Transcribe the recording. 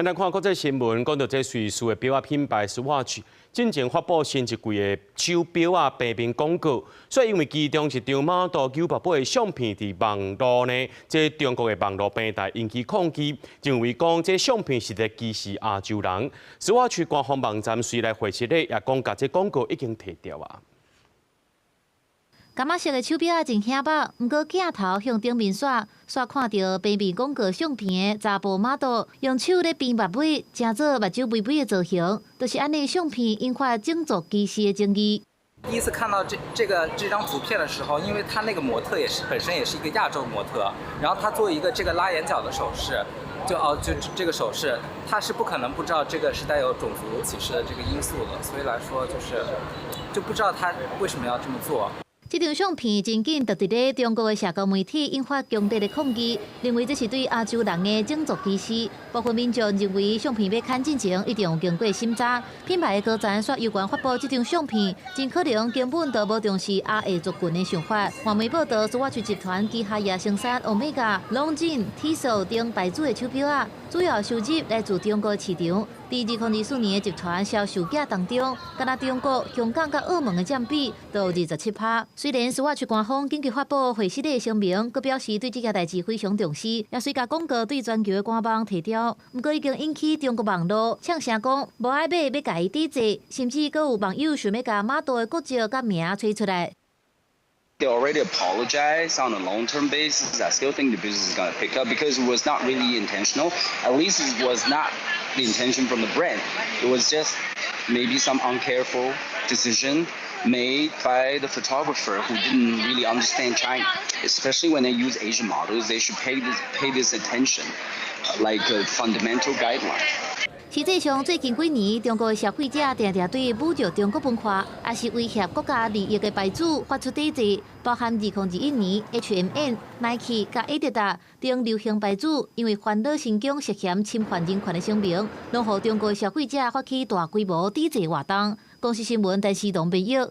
咱來看國際新聞，講到這瑞士的錶仔品牌 Swatch，進前發布新一季的手錶仔平面廣告，所以因為其中一張 model 扭目尾的相片佇網路呢，這中國的網路平台引起抗議，認為講這相片是咧歧視亞洲人。Swatch 官方網站隨來回釋咧，也講共這廣告已經提掉啊。柑仔色的手錶仔真顯目，毋過鏡頭向頂面煞，煞看著平面廣告相片的查埔 model 用手咧邊目尾，成做目睭微微的造型，就是按呢相片引發種族歧視的爭議。第一次看到這張圖片的時候，因為他那個模特也是本身也是一個亞洲模特，然後他做一個這個拉眼角的手勢，就哦就這個手勢，他是不可能不知道這個是帶有種族歧視的這個因素的，所以來說就是就不知道他為什麼要這麼做。這張相片真緊就佇咧中國的社交媒體引發強烈的抗議，認為這是對亞洲人的種族歧視。部分民眾認為相片欲刊進前一定有經過審查，品牌的高層煞猶原發布這張相片，真可能根本就無重視亞裔族群的想法。外媒報道，蘇瓦區集團旗下也生產歐米伽、龍井、Tissot 等牌子的手錶仔，主要收入來自中國市場。佇2024年的集團銷售額當中，敢若中國、香港佮澳門的佔比都有27%。雖然蘇瓦區官方緊急發布會失的聲明，閣表示對這件代誌非常重視，也隨共廣告對全球的官網提掉。毋過已經引起中國網路嗆聲講無愛買，欲共伊抵制，甚至閣有網友想欲共 model 的國籍佮名揣出來。 They already apologized. On a long-term basis, I still think the business is going to pick up because it was not really intentional. At least it was not the intention from the brand. It was just maybe some uncareful decision made by the photographer who didn't really understand China. Especially when they use Asian models, they should pay this attention, like a fundamental guideline. 實際上，最近幾年，中國的消費者定定對侮辱中國文化，抑是威脅國家利益的牌子發出抵制，包含2021年 H&M、Nike 佮 Adidas 等流行牌子，因為煩惱新疆涉嫌侵犯人權的聲明，攏予中國的消費者發起大規模抵制活動。公視新聞，陳思東編譯。